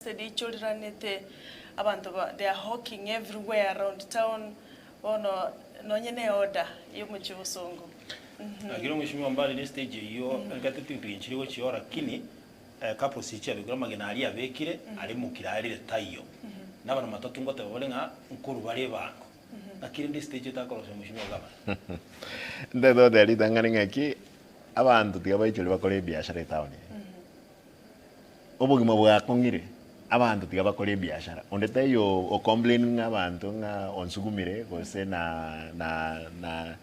congested ichoriranete, abanto ba they are hawking everywhere around town, bono nonye ne order ya omochie bosongo. Lakini omweshimiwa mbare ne stage eyio engaki tipikipiki nchiri gochia lakini couples echi chiabekire amagena aria abekire are mokire arire taiyo. Na abana matatu ngoteba bare ng'a nkorwa bare ebango. Naki rende estage otakorosia mweshimiwa gavana? Ntagete goteba ritang'ani ng'aki, abanto tiga baichore bakore ebiashara etown eye. Obogima bwakong'ire, abanto tiga bakore ebiashara. Onde taiyo o complaining ng'a abanto ng'a onsugumire gose na na na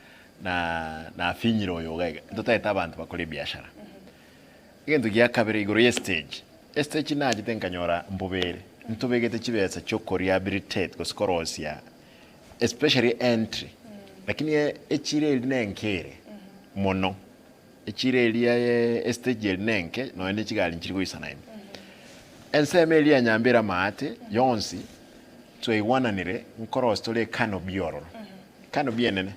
na nafinyire oyo iga iga. Ntotagete abanto bakore ebiashara. Egento gia kabere igoro ye stage, estage nachete nkanyora mbobe ere, ntobegete chibesa chia okorehabilitate gose korosia especially entry, lakini echiro eria nenke ere mono. Echiro eria ye estage eria nenke nonya ne chigari nchiri goisana ime. Ensemo eria ya Nyambera amaate yonsi twaigwananire nkorosia tore ecanopy ororo, ecanopy enene,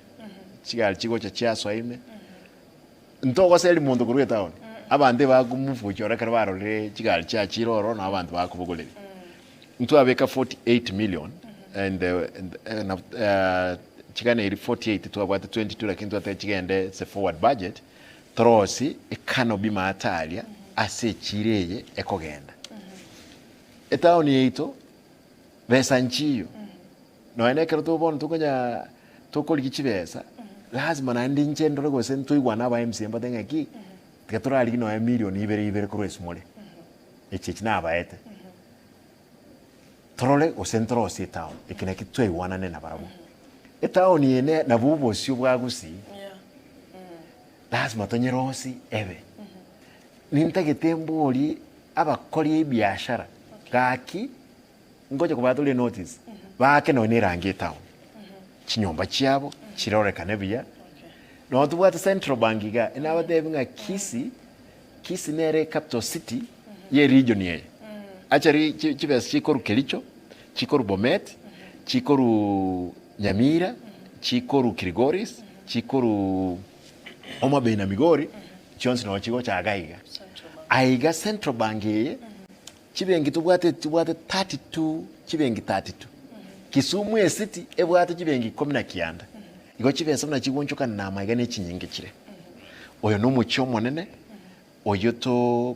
chigari chigocha chiasoa ime, ntogoseria monto korwa etown, abanto ebakomofucha oro ekero barorire chigari chiachire ororo nabo abanto bakobogoreria. Ntwabeka 48 million and chigana eri 48 twabwate 22 lakini twateba chigende ase forward budget torosie ecanopy maate aria ase echiro eye ekogenda. Etown yaito besa nchiyo nonya na ekero bono tokonya tokorigia chibesa lazima naende inche ndore gose ntoigwane aba MCA mbatebe ng'aki tiga torarigie nonya million ibere ibere korwa ase more echi echi nabaete. Torore gose ntorosie etown, eke naki twaigwanane nabarabwo. Etown eye ne nabwo obosio bwa Gusii, lazima tonyerosie ebe. Nintagete mborie abakori ebiashara, gaki ngocha kobatoria enotice, baake nonye na erangi etown, chinyomba chiabo chirorekane buya. Nonye tobwate Central Bank igaa, nabatebi ng'a Kisii. Kisii nere ecapital city ye region eye. Actually chibesa chikorwa Kericho, chikorwa Bomet, chikorwa Nyamira, chikorwa Kilgoris, chikorwa Homa Bay na Migori, chionsi noo chigocha iga iga. Aiga Central Bank eye, chibenki tobwate tobwate 32 chibenki 32. Kisumu ecity ebwate chibenki ikomi na kianda. Igo chibesa buna chigoonchokana na amaiga ne chinyinge chire. Oyo nomochie omonene oyio to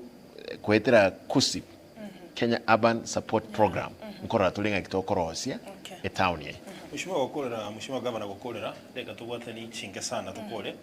koetera KUSIP, Kenya Urban Support Program, nkorora tore ng'aki tokorosia etown eye. Mheshimiwa gokorera, Mheshimiwa Gavana gokorera, dakika tobwate ni chinke sana tokore.